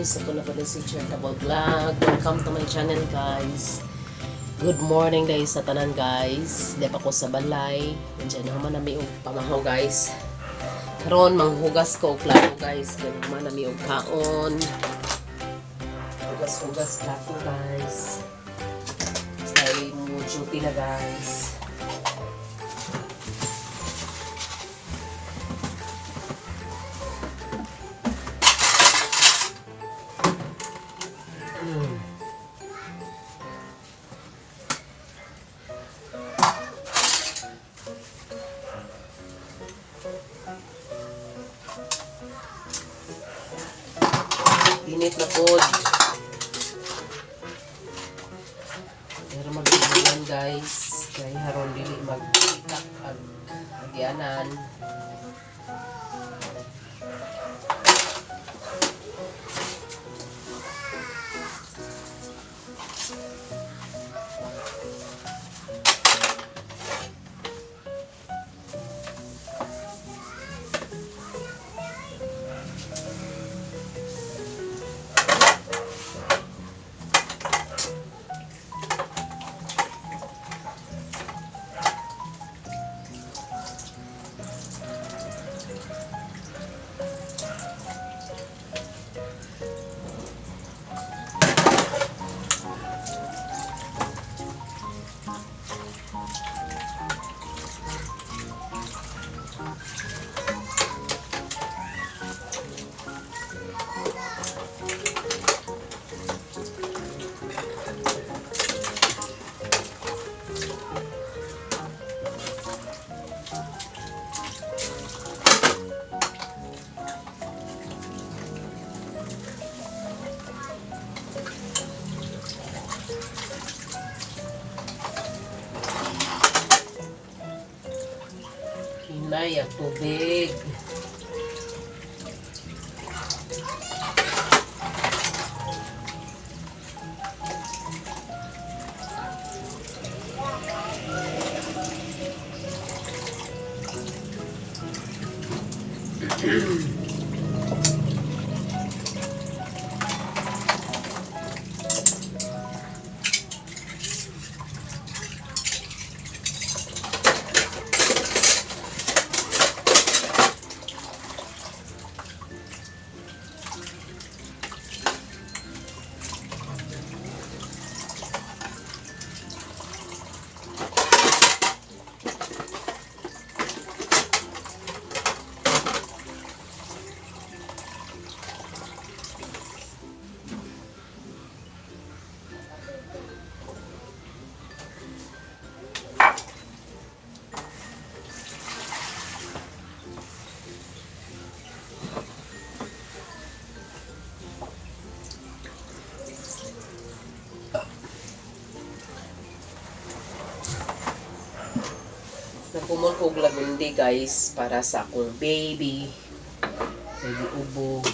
Guys, ako na pala si Charitable Vlog. Welcome to my channel, guys. Good morning guys sa tanan, guys. Di pa ko sa balay. Nandiyan naman nami og pamahaw, guys. Karon manghugas ko og plato, guys. Kaya naman nami og kaon. Hugas-hugas plato, guys. Kay mo duty na, guys. Init na pod. Pero magbubulan, guys. Kay haron dili magpitak ag agyanan. Hinay ang tubig. Nagkumol ko og lagundi, guys, para sa akong baby. Baby ubo.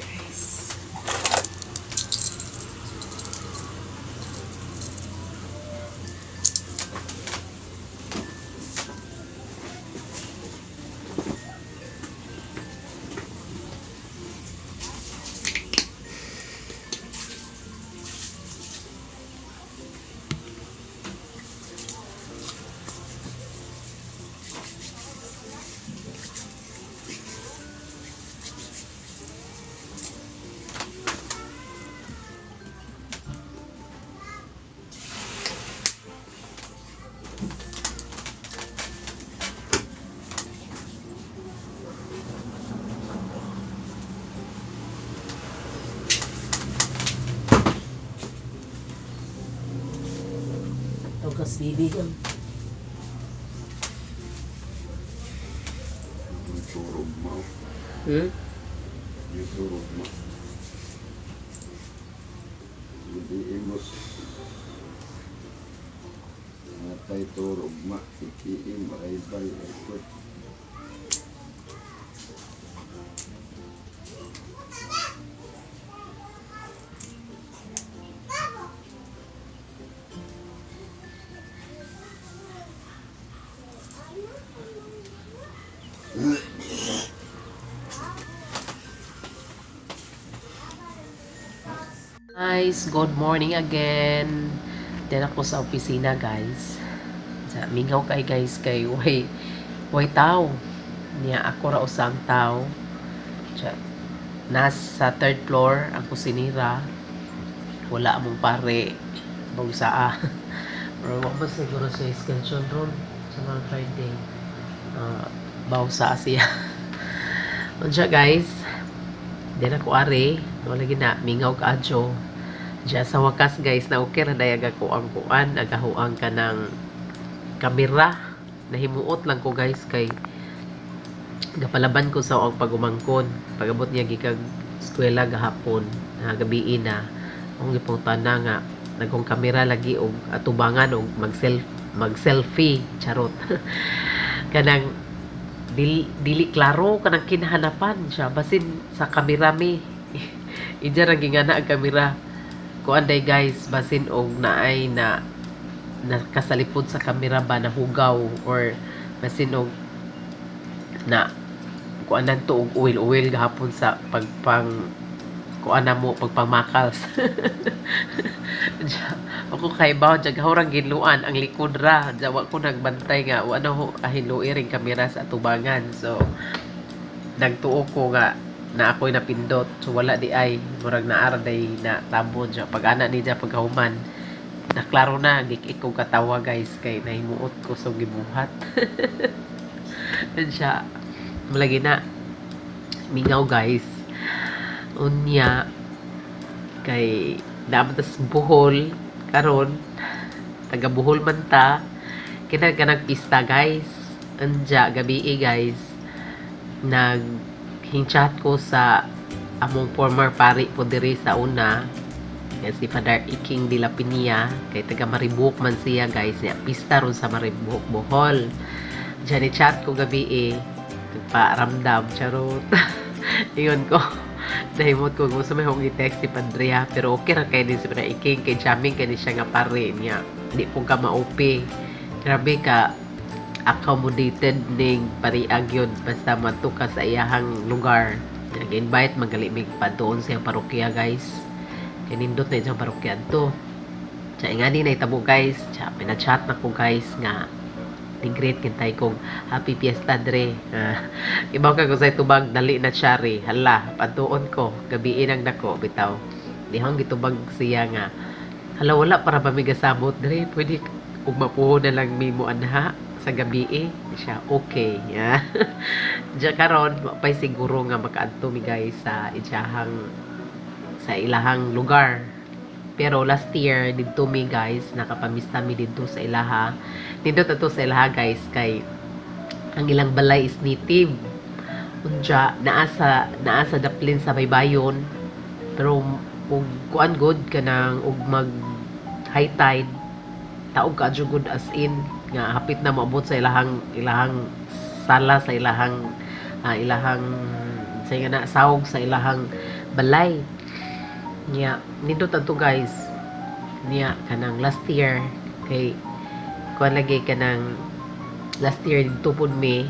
Guys. Tugas bibi ang Turog mo. Turog mo. Hindi imos. Natay turog ma. Ikiim, arrival, airport. Guys, good morning again. Diyan ako sa opisina, guys. Sa mingaw kay guys kay way way tao. Niya ako ra usang tao. Siya, nasa third floor ang kusinira. Wala among pare. Bawsa ah. Pero wa man siguro siya schedule ron. Sa mga third day. Baw sa Asia. Unsa guys, di na ko ari, wala gina mingaw kaadyo. Diya sa wakas guys, na okay ra dayag ako ang kuan, agahuang ka ng kamera. Nahimuot lang ko guys kay gapalaban ko sa og pagumangkon. Pag-abot niya gikag eskwela gahapon, na gabii na, akong gipangutana nga nagong kamera lagi og atubangan og mag selfie, charot. Kanang dili, dili klaro kanang kinahanapan siya basin sa kamera mi. Ija ra gingana ang kamera. Kuan day guys, basin og naay na nakasalipod sa kamera ba, nahugaw or basin og na kuan to og oil-oil gahapon sa pagpang kuan na mo pagpangmakals. Ako kay baw dya gahurang ginluan ang likod ra dya, wa ko nagbantay nga wa na ho ahinlui ring kamera sa atubangan. So nagtuo ko nga na ako'y napindot, so wala di ay murag naara day na tabon siya. Pag ana ni dya pagkahuman, naklaro na gikik ko katawa guys kay nahimuot ko sa gibuhat. Siya malagi na mingaw guys. Unya kay dapat tas Bohol karon, taga Bohol man ta, kina kanang pista guys. Anja gabi guys, nag chat ko sa among former pari po diri sa una nga si Father Iking de la Pinia kay taga Maribuhok man siya guys. Niya pista ron sa Maribuhok, Bohol. Diyan ni chat ko gabi eh, nagparamdam, charot. Ingon ko nahimot ko gusto may hong i-text si Padrea, pero okay ra kay ni si Father Iking kay jamming kay ni siya nga pare niya, di po ka maupi. Grabe ka accommodated ning pariag yun basta madto ka sa iyahang lugar. Nag-invite magalimig pa doon sa iyang parokya guys, kay nindot na iyang parokya to. Tsa ingani na itabo guys. Tsa pinachat na ko guys nga ni-greet kintay kong happy fiesta dre. Ibaw ka ko sa tubag dali na chari. Hala, paduon ko gabi nang nako bitaw. Di hong gitubag siya nga hala, wala para ba mi gasabot dre, pwede ug mapuho na lang mi mo anha sa gabi eh. Siya okay. Yeah. Diya karon wa pay siguro nga makaadto mi guys sa iyahang sa ilahang lugar. Pero last year didto mi guys, nakapamista mi didto sa ilaha. Nindot ato sa ilaha guys kay ang ilang balay is native. Unja naa sa daplin sa baybayon. Pero ug kuan good kanang ug mag high tide, taog ka good as in nga hapit na moabot sa ilahang sala, sa ilahang sa nga na sawog sa ilahang balay niya. Nindot adto guys. Niya kanang last year kay kuan lagi kanang last year didto pud mi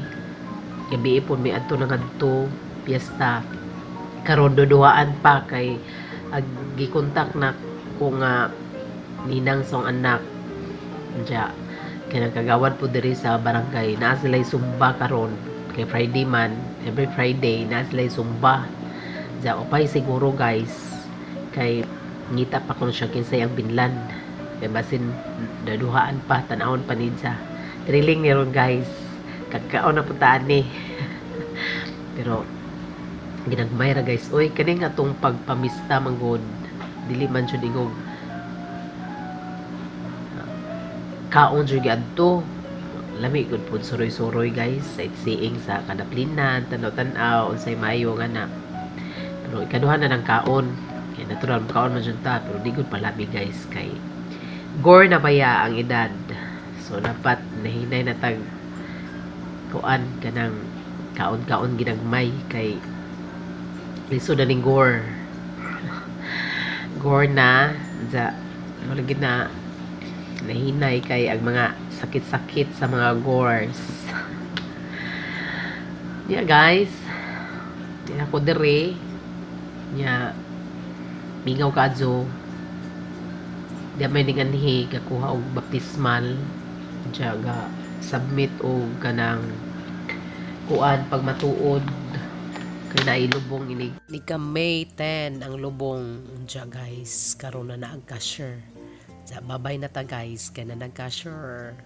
gabi pud mi adto na ngadto piyesta. Karon duduhaan pa kay ag gikontak na ko nga ninang song anak. Diya kay nagkagawad po diri sa barangay, naa sila'y sumba karon kay Friday man, every Friday naa sila'y sumba. Diya upay siguro guys kay ngita pa kuno siya kinsay ang binlan, kay basin daduhaan pa, tan-awon pa niya. Thrilling ni ron guys, kagkaon na puntaan ni. Pero ginagmay ra guys oy, kani nga tong pagpamista man gud, dili man jud ingog kaon jud giadto. Lami gud pud suroy-suroy guys, sightseeing sa kadaplinan, tanaw-tanaw unsay maayo nga na. Pero ikaduha na ng kaon kay natural kaon man jud ta, pero di gud palami guys kay gore na baya ang edad. So dapat nahinay na tag kuan kanang kaon-kaon ginagmay kay lisod na ning gore gore na. Za wala gid na nahinay kay ang mga sakit-sakit sa mga gores. Yeah guys, di ako diri nya mingaw kaadyo. Di may ninganhi gakuha og baptismal. Diya ga submit og kanang kuan pag matuod kay nailubong ini. Nika May 10 ang lubong. Diya guys, karon na ang cashier. Sa babay na ta guys kay na nag-cashier.